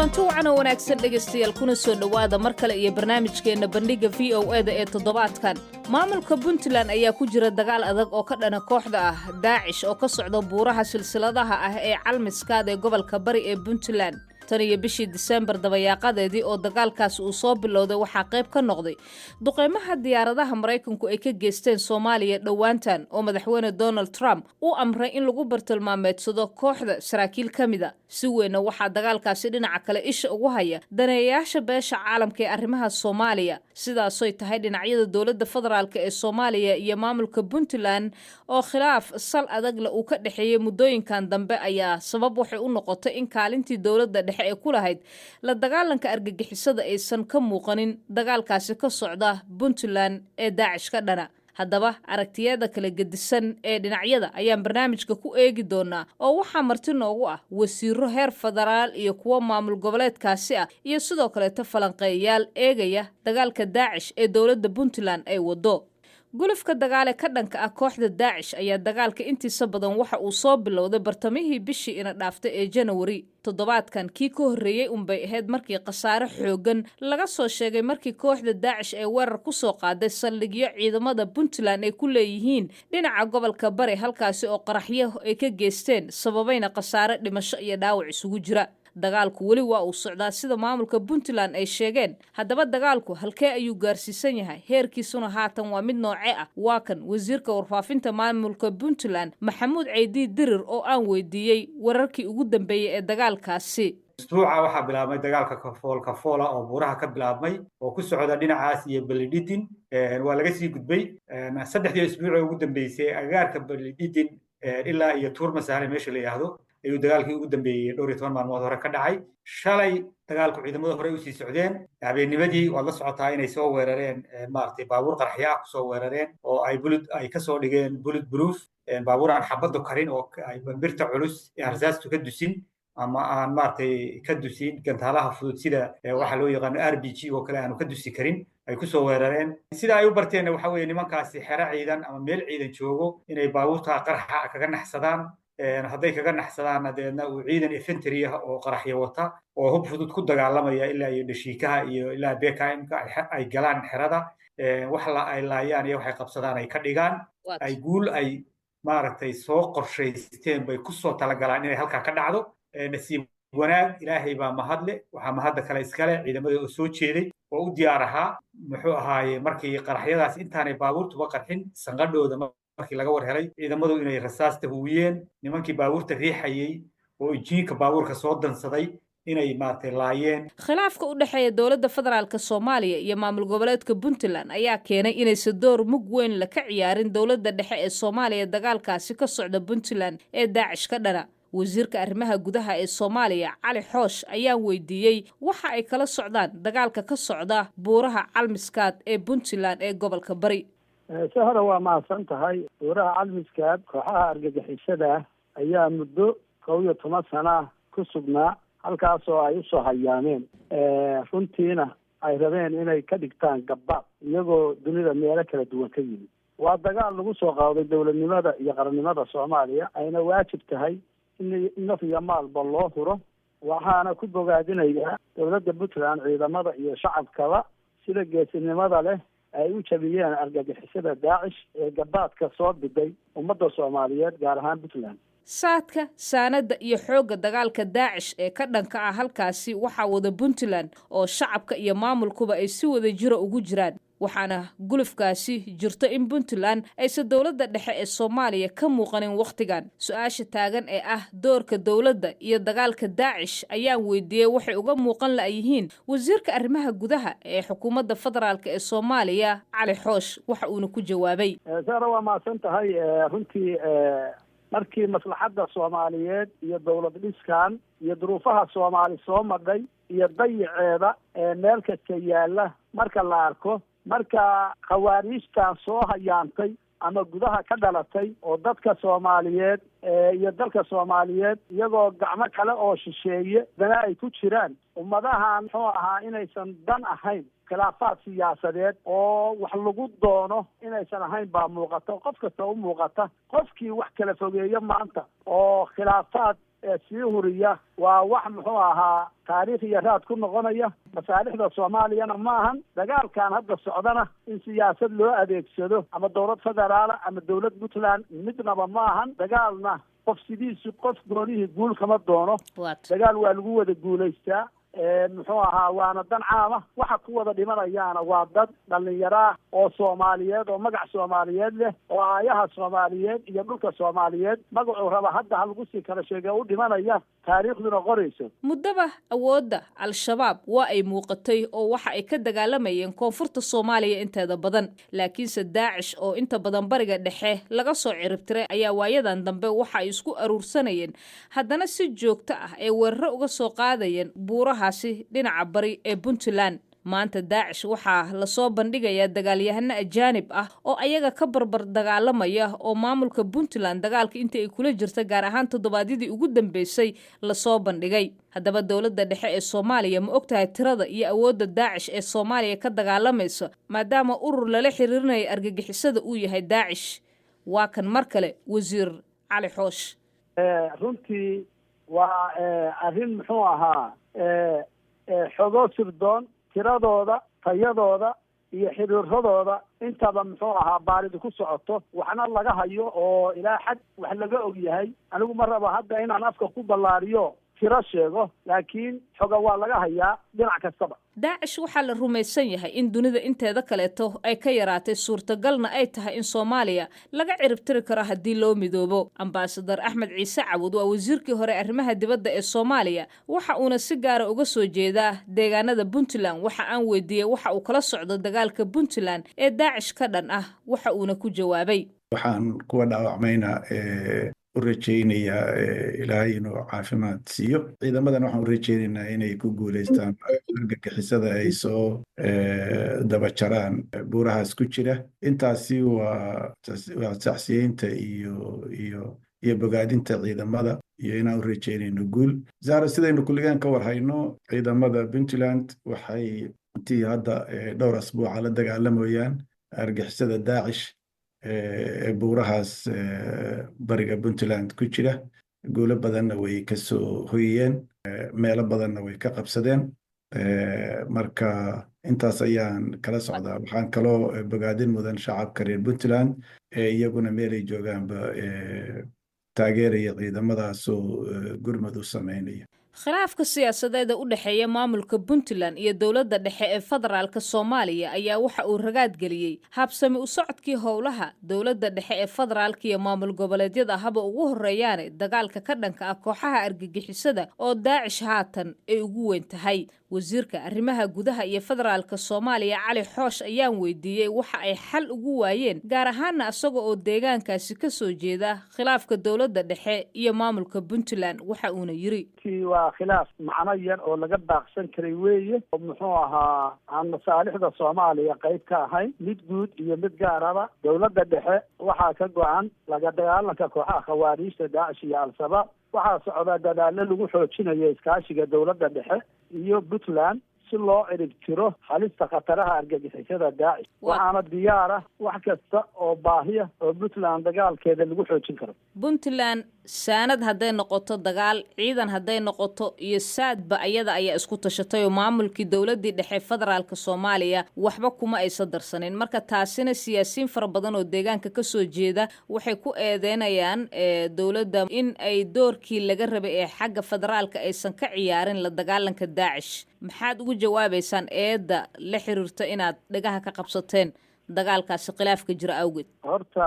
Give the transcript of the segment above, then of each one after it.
Kulanti wacan oo wanaagsan, dhegaystayaal, kuna soo dhowaada mar kale iyo barnaamijkeenna Bandhigga VOA-da ee toddobaadkan. Maamulka Puntland ayaa ku jira dagaal adag oo ka dhana kooxda ah Daacish oo ka socda buuraha silsiladaha ah ee Calmiskaad ee gobolka Bari ee Puntland. Tan iyo bishii Diseembar dabayaaqadeedii oo dagaalkaasi uu soo bilowday, waxaa qayb ka noqday duqeymaha diyaaradaha Maraykanku ay ka geysteen Soomaaliya dhowaantan, oo Madaxweyne Donald Trump uu amray in lagu bartilmaameedsado kooxda saraakiil ka mida. Si weynna waxaa dagaalkaasi dhinaca kale isha ugu haya daneeyayaasha beesha caalamka ee arrimaha Soomaaliya. Sidaasoy tahay, dhinacyada dowladda federaalka ee Soomaaliya iyo maamulka Puntland oo khilaaf sal adagle uu ka dhexeeyey muddooyinkan dambe ayaa sabab waxay u noqotay in kaalintii dowladda dhexe ee ku lahayd la dagaalanka argagixisada aysan ka muuqanin dagaalkaasi ka socda Puntland ee Daacish ka dhana. Haddaba, aragtiyada kala gedisan ee dhinacyada ayaan barnaamijka ku eegi doonaa, oo waxaa marti noogu ah wasiiro heer federaal iyo kuwo maamul goboleedkaasi ah, iyo sidoo kaleeto falanqeeyayaal eegaya dagaalka Daacish ee dowladda Puntland ay wado. Gulufka dagaale ka dhanka ah kooxda Daacish ayaa dagaalka intiisa badan waxa uu soo bilowday bartamihii bishii ina dhaaftay ee Janawari. Toddobaadkan kii ka horreeyey unbay ahayd markii khasaare xooggan laga soo sheegay markii kooxda Daacish ee weerar ku soo qaaday saldhigyo ciidamada Puntland ay ku leeyihiin dhinaca gobolka Bari, halkaasi oo qaraxyo ay ka geysteen, sababayna khasaare dhimasho iyo dhaawac isugu jira. Dagaalku weli waa uu socdaa, sida maamulka Puntland ay sheegeen. Haddaba, dagaalku halkee ayuu gaarsiisan yahay, heerkiisuna haatan waa mid noocee ah? Waa kan wasiirka warfaafinta maamulka Puntland, Maxamuud Ceydiid Dirir, oo aan weydiiyey wararkii ugu dambeeyey ee dagaalkaasi. Usbuuca waxaa bilaabmay dagaalka kafool kafoola oo buuraha ka bilaabmay oo ku socda dhinacaas iyo Balidhidin. Waa laga sii gudbay 3dii isbuucii ugu dambeysay. Agagaarka Balidhidin ilaa iyo Tuurmasahle meesha la yidhaahdo ayuu dagaalkii ugu dambeeyey dhowr iyo toban maalmood hore ka dhacay. Shalay dagaalku ciidamada hore usii socdeen. Habeennimadii waad la socotaa inay soo weerareen, maaragtay, baabuur qaraxya ah kusoo weerareen oo ay bullet ay kasoo dhigeen bullet proof, baabuur aan xabaddu karin oo ay birta culus ee rasaastu ka dusin ama aan, maaragtay, ka dusin gantaalaha fudud sida waxa loo yaqaano RPG oo kale aanu ka dusi karin ay kusoo weerareen. Sida ay u barteenna waxa weeye nimankaasi xero ciidan ama meel ciidan joogo inay baabuurta qaraxa kaga naxsadaan. Hadday kaga naxsadaanna, deedna uu ciidan infantry ah oo qaraxyo wata oo hub fudud ku dagaalamaya ilaa iyo dhashiikaha iyo ilaa PKM-ka ay galaan xerada, wax la ay laayaan iyo waxay qabsadaan ay ka dhigaan, ay guul ay, maaragtay, soo qorshaysteen bay kusoo talagalaan inay halkaa ka dhacdo. Nasiib wanaag, Ilaahay baa mahadle, waxaa mahadda kale iskale ciidamada oo soo jeeday oo u diyaar ahaa. Muxuu ahaaye, markii qaraxyadaas intaanay baabuurtuba qarxin, sanqadhooda markii laga war helay, ciidamadu inay rasaasta huwiyeen nimankii baabuurta riixayey oo injiinka baabuurka soo dansaday inay, maaragtay, laayeen. Khilaafka u dhexeeya dowladda federaalka Soomaaliya iyo maamul goboleedka Puntland ayaa keenay inaysan door mug weyn la ka ciyaarin dowladda dhexe ee Soomaaliya dagaalkaasi ka socda Puntland ee Daacish ka dhana. Wasiirka arrimaha gudaha ee Soomaaliya, Cali Xoosh, ayaa weydiiyey waxa ay kala socdaan dagaalka ka socda buuraha Calmiskaad ee Puntland ee gobolka Bari. Si hore waa mahadsan tahay. Buuraha Calmiskaad kooxaha argagixisada ah ayaa muddo 11 sana ku sugnaa halkaasoo ay usoo hayaameen, runtiina ay rabeen inay ka dhigtaan gabbaad, iyagoo dunida meelo kala duwan ka yimid. Waa dagaal lagu soo qaaday dowladnimada iyo qarannimada Soomaaliya, ayna waajib tahay in naf iyo maalba loo huro. Waxaana ku bogaadinayaa dowladda Puntland, ciidamada iyo shacabkaba sida geesinimada leh ay u jabiyeen argagixisada Daacish ee gabaadka soo biday ummadda Soomaaliyeed, gaar ahaan Puntland. Saadka, saanadda iyo xoogga dagaalka Daacish ee ka dhanka ah halkaasi waxaa wada Puntland, oo shacabka iyo maamulkuba ay si wada jira ugu jiraan, waxaana gulufkaasi jirto in Puntland aysan dowladda dhexe ee Soomaaliya ka muuqanin wakhtigan. Su-aasha taagan ee ah doorka dowladda iyo dagaalka Daacish ayaan weydiiyey waxay uga muuqan la'yihiin wasiirka arrimaha gudaha ee xukuumadda federaalka ee Soomaaliya, Cali Xoosh, waxa uuna ku jawaabay. Sara, waa mahadsan tahay. Runtii, markii maslaxadda Soomaaliyeed iyo dowlad dhiskan iyo duruufaha Soomaali soo madhay iyo dayiceeda ee meel kasta yaalla marka la arko, marka khawaariijtan soo hayaantay ama gudaha ka dhalatay oo dadka Soomaaliyeed iyo dalka Soomaaliyeed iyagoo gacmo kale oo shisheeye dana ay ku jiraan, ummadahan muxuu ahaa inaysan dan ahayn khilaafaad siyaasadeed oo wax lagu doono inaysan ahayn baa muuqata, qof kasta u muuqata. Qofkii wax kala fogeeyo maanta oo khilaafaad Sii huriya waa wax, muxuu ahaa, taariikh iyo raad ku noqonaya. Masaalixda Soomaaliyana ma ahan dagaalkan hadda socdana in siyaasad loo adeegsado, ama dowlad federaala ama dowlad Puntland, midnaba ma ahan. Dagaalna qof sidiisu, qof goonihii guul kama doono. Dagaal waa lagu wada guulaystaa, muxuu ahaa, waana dan caama. Waxa ku wada dhimanayaana waa dad dhallinyaraah oo Soomaaliyeed oo magac Soomaaliyeed leh, oo aayaha Soomaaliyeed iyo dhulka Soomaaliyeed magacuu raba hadda ha lagu sii kala sheegay u dhimanaya, taariikhduna qorayso. Muddaba awoodda Al-Shabaab waa ay muuqatay oo waxa ay ka dagaalamayeen koonfurta Soomaaliya inteeda badan, laakiinse Daacish oo inta badan Bariga Dhexe laga soo ciribtiray ayaa waayadan dambe waxa ay isku aruursanayeen, haddana si joogto ah ay weeraro uga soo qaadayeen buurahaasi dhinaca bari ee Puntland. Maanta Daacish waxaa lasoo bandhigayaa dagaalyahano ajaanib ah oo ayaga ka barbar dagaalamaya oo maamulka Puntland dagaalka intii ay kula jirta, gaar ahaan toddobaadyadii ugu dambeysay, lasoo bandhigay. Haddaba dowladda dhexe ee Soomaaliya ma ogtahay tirada iyo awoodda Daacish ee Soomaaliya ka dagaalamaysa, maadaama urur lala xiriirinaya argagixisada uu yahay Daacish? Waa kan mar kale Wasiir Cali Xoosh. Runtii waa arrin, muxuu ahaa, xogo sirdoon, tiradooda, tayadooda iyo xiriiradooda intaba, muxuu ahaa, baaridu ku socoto, waxna laga hayo oo ilaa xad wax laga og yahay. Anigu ma rabo hadda inaan afka ku ballaariyo, tiro sheego, laakiin xoga waa laga hayaa dhinac kastaba. Daacish waxaa la rumaysan yahay in dunida inteeda kaleeto ay ka yaraatay, suurtagalna ay tahay in Soomaaliya laga ciribtiri karo haddii loo midoobo. Ambasadar Axmed Ciise Cawud waa wasiirkii hore arrimaha dibadda ee Soomaaliya, waxa uuna si gaara uga soo jeedaa deegaanada Puntland. Waxa aan weydiiyey waxa uu kala socdo dagaalka Puntland ee Daacish ka dhan ah, waxa uuna ku jawaabay: Waxaan kuwa dhaawacmayna u rajaynayaa Ilaahay inuu caafimaad siiyo. Ciidamadan waxaan u rajaynaynaa inay ku guuleystaan argagixisada ay soo daba jaraan buurahaas ku jira. Intaasi waa tacsiyeynta iyo bogaadinta ciidamada iyo inaan u rajaynayno guul. Zahra, sidaynu kulligeen ka warhayno, ciidamada Puntland waxay intii hadda dhowr asbuuca la dagaalamayaan argagixisada Daacish ee buurahaas bariga Puntland ku jira. Guulo badanna way ka soo hoyiyeen, meelo badanna way ka qabsadeen. Marka intaas ayaan kala socdaa. Waxaan kaloo bogaadin mudan shacabka reer Puntland ee iyaguna meelay joogaanba taageeraya ciidamadaasoo gurmad u sameynaya. Khilaafka siyaasadeeda u dhexeeya maamulka Puntland iyo dowladda dhexe ee federaalka Soomaaliya ayaa waxa uu ragaad geliyey habsami u socodkii howlaha dowladda dhexe ee federaalka iyo maamul goboleedyada, haba ugu horreeyaane dagaalka ka dhanka ah kooxaha argagixisada oo Daacish haatan ay ugu weyn tahay. Wasiirka arrimaha gudaha iyo federaalka Soomaaliya Cali Xoosh ayaan weydiiyey waxa ay xal ugu waayeen, gaar ahaana isaga oo deegaankaasi ka soo jeeda, khilaafka dowladda dhexe iyo maamulka Puntland, waxa uuna yiri: Waa khilaaf macno yar oo laga baaqsan karay weeye, oo muxuu ahaa, aan masaalixda Soomaaliya qayb ka ahayn, mid guud iyo mid gaaraba. Dowladda dhexe waxaa ka go-an laga dagaalanka kooxaha khawaariijta Daacish iyo Al-Shabaab. Waxaa socda dadaallo lagu xoojinayo iskaashiga dowladda dhexe iyo Puntland si loo cirib tiro halista khataraha argagixisada Daacish, waxaana diyaara wax kasta oo baahiya oo Puntland dagaalkeeda lagu xoojin karo. Puntland saanad hadday noqoto, dagaal ciidan hadday noqoto iyo saadba, ayada ayaa isku tashatay oo maamulkii dowladdii dhexe federaalka Soomaaliya waxba kuma aysan darsanin. Marka taasina siyaasiyiin fara badan oo deegaanka kasoo jeeda waxay ku eedeynayaan dowladda in ay doorkii laga rabay ee xagga federaalka aysan ka ciyaarin la dagaalanka Daacish. Maxaad ugu jawaabaysaan eedda la xiriirta inaad dhagaha ka qabsateen dagaalkaasi khilaafka jira awgeed? Horta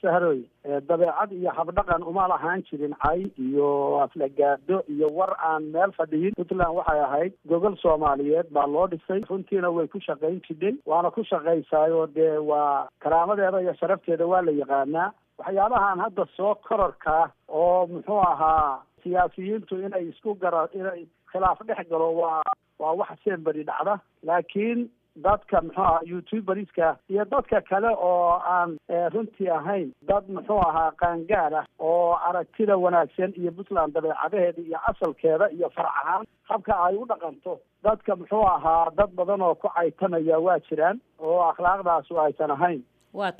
Sahroy, dabeecad iyo habdhaqan uma lahaan jirin cay iyo aflagaado iyo war aan meel fadhiyin. Puntland waxay ahayd gogol Soomaaliyeed baa loo dhisay, runtiina way ku shaqayn jidhay, waana ku shaqaysaayoo dee waa karaamadeeda iyo sharafteeda waa la yaqaanaa. Waxyaabahan hadda soo kororkaa oo, muxuu ahaa, siyaasiyiintu inay isku gara, inay khilaaf dhex galo, waa wax semberi dhacda, laakiin dadka, muxuu ahaa, YouTuberiska iyo dadka kale oo aan runtii ahayn dad, muxuu ahaa, qaangaar ah oo aragtida wanaagsan iyo Puntland dabeecadaheeda iyo asalkeeda iyo farac ahaan habka ay u dhaqanto, dadka, muxuu ahaa, dad badan oo ku caytamaya waa jiraan oo akhlaaqdaasu aysan ahayn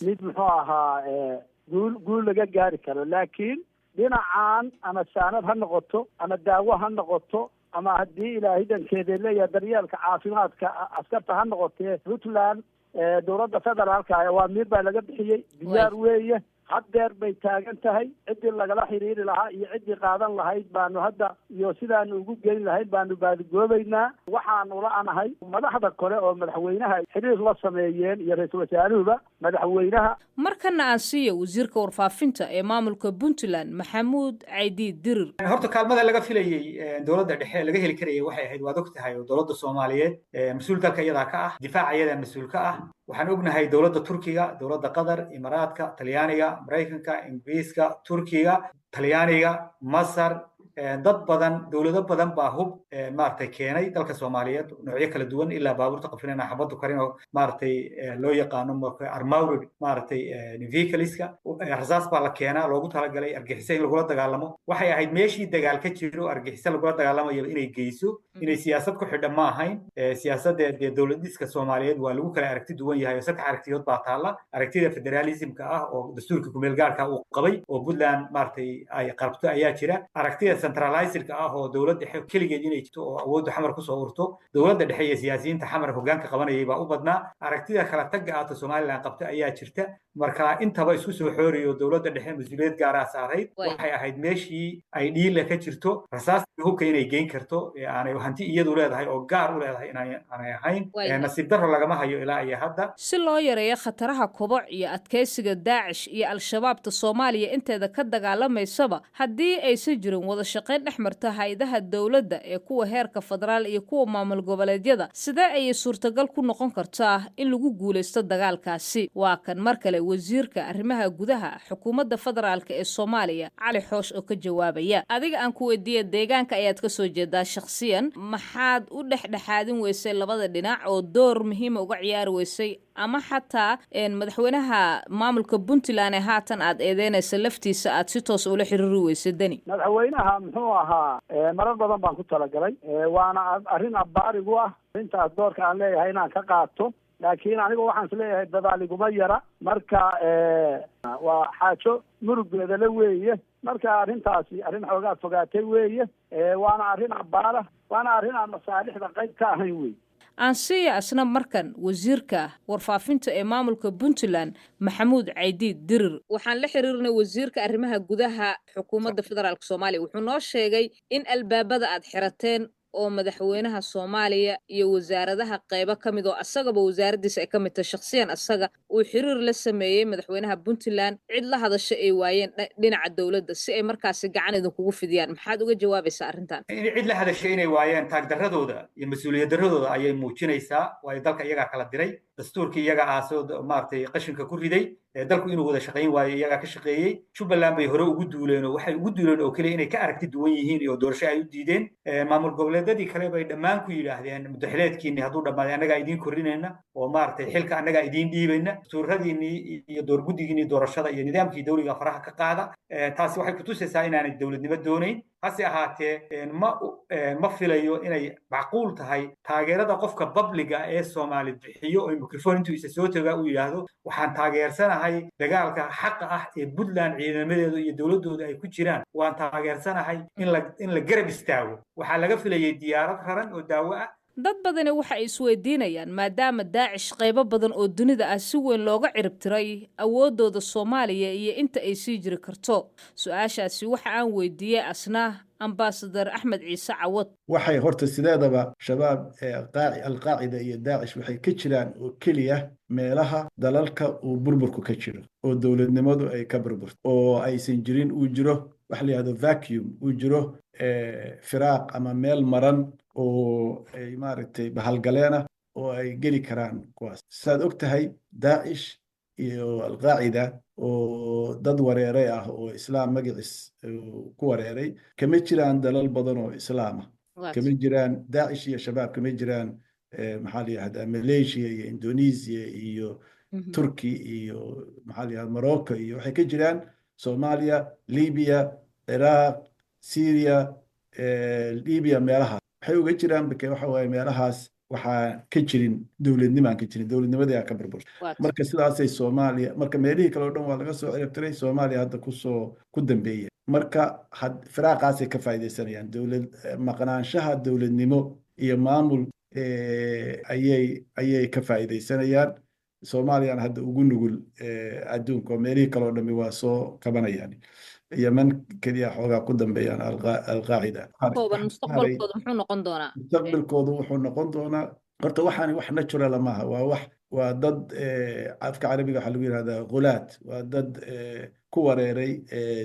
mid, muxuu ahaa, guul laga gaari karo, laakiin Dhinacan ama saanad ha noqoto ama daawo ha noqoto ama haddii ilaahay dankeeda leeyahay daryeelka caafimaadka askarta ha noqotee, Puntland dowladda federaalka waa miir baa laga bixiyey, diyaar weeye, haddeer bay taagan tahay. Ciddii lagala xiriiri lahaa iyo ciddii qaadan lahayd baanu hadda iyo sidaanu ugu geyn lahayd baanu baadigoobaynaa. Waxaanu la-nahay madaxda kale oo madaxweynaha xiriir la sameeyeen iyo ra-iisul wasaaruhuba madaxweynaha. Markana aan siiya wasiirka warfaafinta ee maamulka Puntland, Maxamuud Caydiid Dirir. Horta kaalmada laga filayey dowladda dhexe laga heli karayay waxay ahayd, waad og tahay oo dowladda Soomaaliyeed mas-uul dalka iyadaa ka ah, difaaca iyadaa mas-uul ka ah. Waxaan ognahay dowladda Turkiga, dowladda Qatar, Imaaraadka, Talyaaniga, Maraykanka, Ingiriiska, Turkiga, Talyaaniga, Masar, dad badan, dowlado badan baa hub maaragtay keenay dalka Soomaaliyeed, noocyo kala duwan, ilaa baabuurta qafinana xabadu karin oo maaragtay loo yaqaano armoured maaragtay vehicleska. Rasaas baa la keenaa loogu talagalay argaxiso in lagula dagaalamo. Waxay ahayd meeshii dagaal ka jiro, argaxiso lagula dagaalamayo inay geyso, inay siyaasad ku xidha ma ahayn. Siyaasadda dee dowlad dhiska Soomaaliyeed waa lagu kala aragti duwan yahay oo saddex aragtiyood baa taalla: aragtida federalismka ah oo dastuurka kumeel gaarka uu qabay oo Puntland maaragtay ay qarabto ayaa jira, aragtida centralizerka ah oo dowladda dhexe keligeed inay jirto oo awoodda Xamar kusoo urto, dowladda dhexe iyo siyaasiyiinta Xamar hoggaanka qabanayay baa u badnaa, aragtida kala tagga aata Somaliland qabta ayaa jirta. Marka intaba isku soo xooriyo, dowladda dhexe mas-uuliyad gaaraa saarayd. Waxay ahayd meeshii ay dhiila ka jirto rasaasta hubka inay geyn karto, ee aanay hanti iyadu leedahay oo gaar u leedahay inaanay ahayn. Nasiib darro lagama hayo ilaa iyo hadda. Si loo yareeyo khataraha koboc iyo adkaysiga Daacish iyo Al-Shabaabta Soomaaliya inteeda ka dagaalamaysaba, haddii aysan jirin wada shaqayn dhex marta hay-adaha dowladda ee kuwa heerka federaal iyo kuwa maamul goboleedyada, sidee ayay suurtagal ku noqon kartaa in lagu guulaysto dagaalkaasi? Waa kan mar kale wasiirka arrimaha gudaha xukuumadda federaalka ee Soomaaliya, Cali Xoosh, oo ka jawaabaya. Adiga aan ku weydiiya, deegaanka ayaad ka soo jeedaa shakhsiyan, maxaad u dhexdhexaadin weysay labada dhinac oo door muhiima uga ciyaari weysay, ama xataa madaxweynaha maamulka Puntland ee haatan aad eedeynaysa laftiisa aad si toos ula xiriiri weysay, Deni? Madaxweynaha muxuu ahaa, marar badan baan ku talagalay, waana arrin abbaarigu ah arrintaas doorka aan leeyahay inaan ka qaato, laakiin anigu waxaan is leeyahay dadaaliguma yara. Marka waa xaajo murugeeda la weeye. Marka arrintaasi arrin xoogaa fogaatay weeye, waana arrin abbaara, waana arrin aan masaalixda qayb ka ahayn wey. Aansiya asna markan wasiirka warfaafinta ee maamulka Puntland, Maxamuud Caydiid Dirir. Waxaan la xiriirnay wasiirka arrimaha gudaha xukuumadda federaalka Soomaaliya. Wuxuu noo sheegay in albaabada aad xirateen oo madaxweynaha Soomaaliya iyo wasaaradaha qeybo ka mid oo asagaba wasaaraddiisa ay ka mid tahay shakhsiyan asaga uu xiriir la sameeyey madaxweynaha Puntland, cid la hadasha ay waayeen dhinaca dowladda si ay markaasi gacan idinkugu fidiyaan. Maxaad uga jawaabaysaa arrintan? In cid la hadashay inay waayeen taagdarradooda iyo mas-uuliyad darradooda ayay muujinaysaa, waayo dalka iyagaa kala diray, dastuurkii iyaga aasoo maaragtay qashinka ku riday, dalku inuu wada shaqayn waayo iyagaa ka shaqeeyey. Jubbaland bay hore ugu duuleen oo waxay ugu duuleen oo keliya inay ka aragti duwan yihiin iyo doorasho ay u diideen. Maamul goboleedyadii kale bay dhammaan ku yidhaahdeen mudaxileedkiinni hadduu dhammaaday annagaa idiin korinayna oo maaragtay xilka annagaa idiin dhiibayna, dastuuradiinnii iyo doorguddigiinnii doorashada iyo nidaamkii dowliga faraha ka qaada. Taasi waxay kutusaysaa inaanay dowladnimo doonayn. Hase ahaatee ma filayo inay macquul tahay taageerada qofka publiga ee Soomaali bixiyo oo microphone intuu isa soo tagaa uu yidhaahdo waxaan taageersanahay dagaalka xaqa ah ee Puntland ciidamadeedu iyo dowladooda ay ku jiraan, waan taageersanahay in la garab istaago. Waxaa laga filayay diyaarad raran oo daawo ah. Dad badani waxa ay isweydiinayaan, maadaama Daacish qaybo badan oo dunida ah si weyn looga ciribtiray, awooddooda Soomaaliya iyo inta ay sii jiri karto. Su-aashaasi waxa aan weydiiyey asna ambasador Axmed Ciise Cawad. Waxay horta sideedaba Shabaab, Alqaacida iyo Daacish waxay ka jiraan oo keliya meelaha dalalka uu burburku ka jiro oo dowladnimadu ay ka burburto oo aysan jirin, uu jiro waxa la yihahdo vacuum, uu jiro firaaq ama meel maran oo ay maaragtay bahalgaleena oo ay geli karaan kuwaas. Saad og tahay, Daacish iyo Alqaacida oo dad wareeray ah oo Islaam magaciis ku wareeray kama jiraan dalal badan oo Islaam ah. Kama jiraan Daacish iyo Shabaab, kama jiraan maxaa la yihahdaa Malaysia iyo Indonesia iyo Turki iyo maxaa la yihahdaa Morocco iyo waxay ka jiraan Soomaaliya, Libya, Ciraaq, Syria, Libya, meelahaas waxay uga jiraan bake waxa waaye meelahaas. Waxaa ka jirin dowladnimo, aan ka jirin dowladnimadii aa ka burburtay. Marka sidaasay Soomaaliya, marka meelihii kale oo dhan waa laga soo ciribtiray, Soomaaliya hadda kusoo ku dambeeya. Marka firaaqaasay ka faa'iidaysanayaan, dowlad maqnaanshaha dowladnimo iyo maamul ayay ka faa'iidaysanayaan. Soomaaliyana hadda ugu nugul adduunka, oo meelihii kale oo dhami waa soo kabanayaan, Yemen keliya xoogaa ku dambeeyaan Alqaacida. Kooban, mustaqbalkooda muxuu noqon doonaa? Mustaqbalkoodu wuxuu noqon doonaa, horta waxaani wax natural maaha, waa wax, waa dad, afka Carabiga waxaa lagu yihahdaa ghulaat, waa dad ku wareeray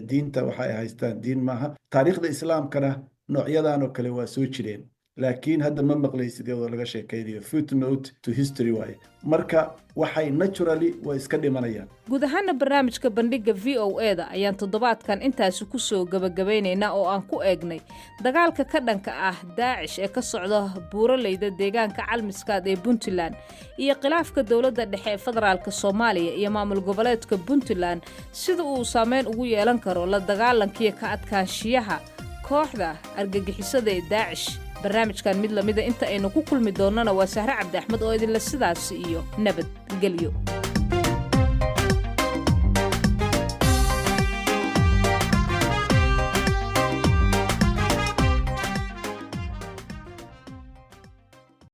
diinta. Waxa ay haystaan diin maaha. Taariikhda Islaamkana noocyadan oo kale waa soo jireen, laakiin hadda ma maqlaysid iyadoo laga sheekaynayo. Footnote to history waaye. Marka waxay naturally way iska dhimanayaan. Guud ahaana barnaamijka Bandhigga VOA-da ayaan toddobaadkan intaasi ku soo gebagabaynaynaa, oo aan ku eegnay dagaalka ka dhanka ah Daacish ee ka socda buuraleyda deegaanka Calmiskaad ee Puntland iyo khilaafka dowladda dhexe ee federaalka Soomaaliya iyo maamul goboleedka Puntland, sida uu saameyn ugu yeelan karo la dagaalankiyo ka adkaanshiyaha kooxda argagixisada ee Daacish. Barnaamijkan mid lamida inta aynu ku kulmi doonnana, waa Sahre Cabdi Axmed oo idinle sidaasi iyo nabadgelyo.